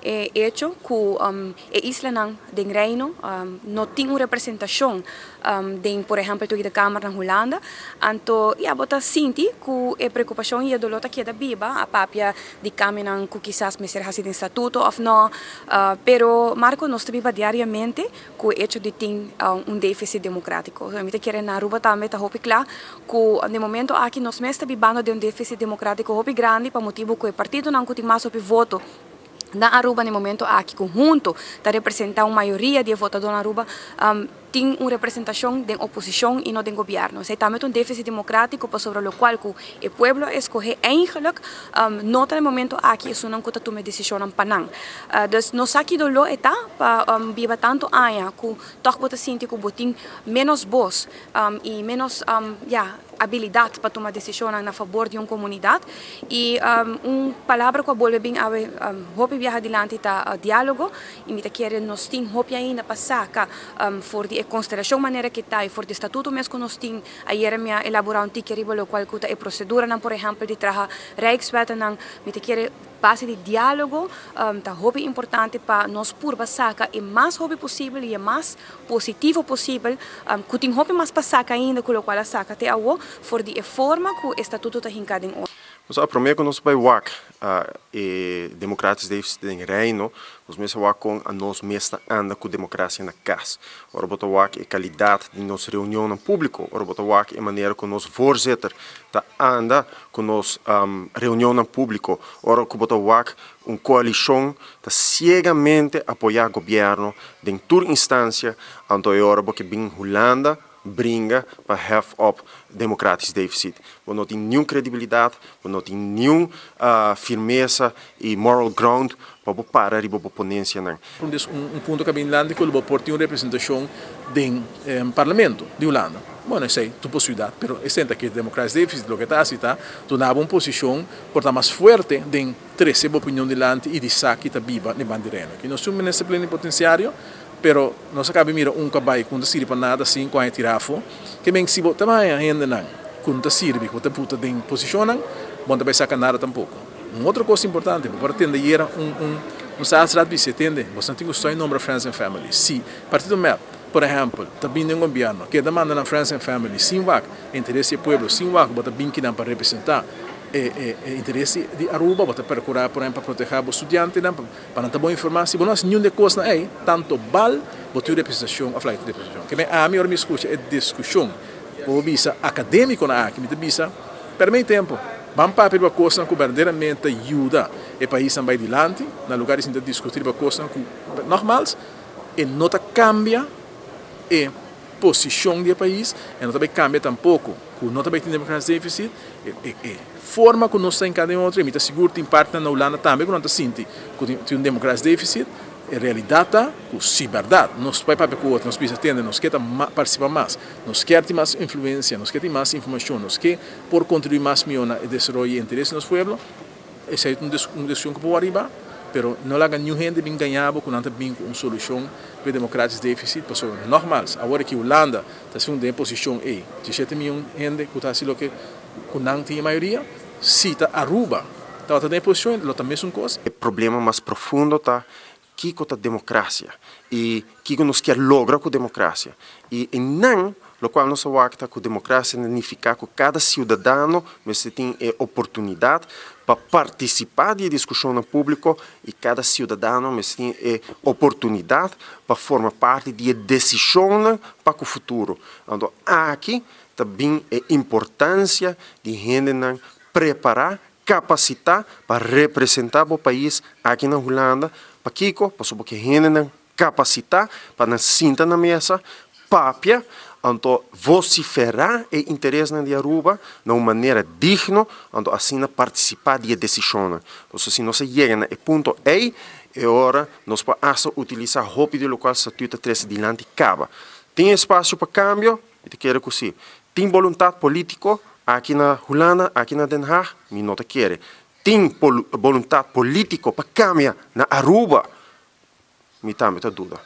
E echo ku e islanan den Reino no tin un representashon den por ehèmpel Tweede Kamer na Hulanda, anto ya bo ta sinti ku e preokupashon i e doló ta keda biba a papia di kambionan ku kisas mester hasi den statuto òf nò. Pero Marco nos ta biba diariamente ku e echo di tin un défisit demokrátiko. Mi ta kere na Aruba tambe ta hopi kla ku den momento aki nos mes ta bibando den un défisit demokrátiko hopi grandi pa motibu ku e partidonan ku tin mas hopi voto na Aruba na e momento aki ku hunto ta representá un mayoria di e votadó na Aruba tin un representashon den oposishon i no den gobièrnu. Esei tambe ta un défisit demokrátiko pasobra lokual ku e pueblo a eskohé eigenlik no ta na e momento aki esunnan ku ta tuma e desishonnan pa nan. Dus no sa ki doló e ta pa biba tantu aña ku tòg bo ta sinti ku bo tin ménos bos i ménos ya abilidat pa tuma desishonnan na fabor di un komunidat. I un palabra ku a bolbe bin awe hopi biaha dilanti ta diálogo i mi ta kere nos tin hopi ainda pa saka for di e konstelashon manera ke ta i for di e statuto mes ku nos tin. Ayera mi a elaborá un tiki riba lokual ku ta e proseduranan por ehèmpel di traha rijkswettennan. Mi ta kere base di diálogo ta hopi importante pa nos purba saka e mas hopi posibel i e mas positivo posibel ku tin hopi mas pa saka ainda ku lokual a saka te awo for di e forma ku e statuto ta hinká den otro. Nos a promé ku nos bai wak e democratisch deficit den Reino, nos mester wak kon anos mes ta anda ku demokrasia na kas. Ora bo ta wak e kalidat di nos reunionnan públiko, ora bo ta wak e manera ku nos voorzitter ta anda ku nos reunionnan públiko, ora ku bo ta wak un koalishon ta siegamente apoyá gobièrnu den tur instansia, anto e ora bo ke bin Hulanda bringa pa hef op democratisch deficit. Bo no tin niun credibilidad, bo no tin niun firmesa y moral ground pa bo para riba bo ponencianan. Un un punto ku a bin dilanti ku lo bo por tin un representashon den parlamento di Hulanda. Bueno esei ta un posibilidat, pero esei ta ke democratisch deficit loke ta hasi ta duna bo un posishon por ta mas fuerte den Trece bo opinion dilanti y di sa ki ta biba den banda di Reino. Aki nos tin un minister plenipotenciario, pero nos a caba di mira un cabay cu no ta sirbi pa nada 5 aña tira afo. Ke men si bo ta haya hendenan cu no ta sirbi, cu bo ta puta den posicionnan, bo no ta bay saca nada tampoco. Un otro cos importante, bo por a tende ayera un un un staatsraad bisa, tende, boso no tin cu stoy nombra friends and family. Si partido mep, por ehempel, ta bin den gobierno, keda manda nan friends and family sin wak interes di e pueblo, sin wak bo ta bin kinan pa representa. E interes di Aruba, bo ta percura por ehempel pa proteha bo studiantenan, pa nan ta bon informa. Si bo no haci niun di e cosnan ey, tanto bal bo tin un representacion of laga tin representacion. Keme ami ora mi scucha e discusion bo bisa academiconan aki, mi ta bisa, perde mi tempo, ban papia riba cosnan cu berdaderamente ta yuda e paisnan bay dilanti, na lugar di sinta discuti riba cosnan cu, nogmaals, e no ta cambia e posicion di e pais, e no ta bay cambia tampoco cu no ta bay tin democratie deficit, e forma cu nos ta hinca den otro, y mi ta sigur tin partinan na Hulanda tambe cu nan ta sinti cu tin un democratie deficit, e realidad ta cu si berdad nos bay papia cu otro, nos bisa tende, nos ke ta participa mas, nos kier tin mas influencia, nos ke tin mas informacion, nos ke por contribui mas miho na e desaroyo y interes di nos pueblo, Esei ta un desishon ku por ariba, pero no laga niun hende bin gaña bo ku nan ta bin ku un solushon pa e democratisch deficit, pasobra nogmaals, awor aki Hulanda ta esun den e posishon ei, 17 miyon hende ku ta hasi loke ku nan tin e mayoria, si ta Aruba tabata den e posishon ei lo ta mesun kos. E problema mas profundo ta kiko ta demokrasia i kiko nos kier logra ku demokrasia. I einan lokual nos a wak ta ku demokrasia ta nifiká ku kada siudadano mester tin e oportunidat pa partisipá di e diskushonnan públiko i kada siudadano mester tin e oportunidat pa forma parti di e desishonnan pa ku futuro. Anto aki ta bin e importansia di hendenan prepará Kapasitá pa representá bo pais aki na Hulanda. Pakiko? Pasobra bo ke hendenan kapasitá pa nan sinta na mesa, papia, anto vosiferá e interesnan di Aruba na un manera digno, anto asina partisipá di e desishonnan. Pasobra si nos a yega na e punto ei, e ora nos por asta utilisá hopi di lokual Statüt ta trese dilanti kaba. Tin espasio pa kambio? Mi ta kere ku si. Tin boluntat polítiko aki na Hulanda, aki na Den Haag? Mi no ta kere. Tin boluntat polítiko pa kambia na Aruba? Mi tambe ta duda.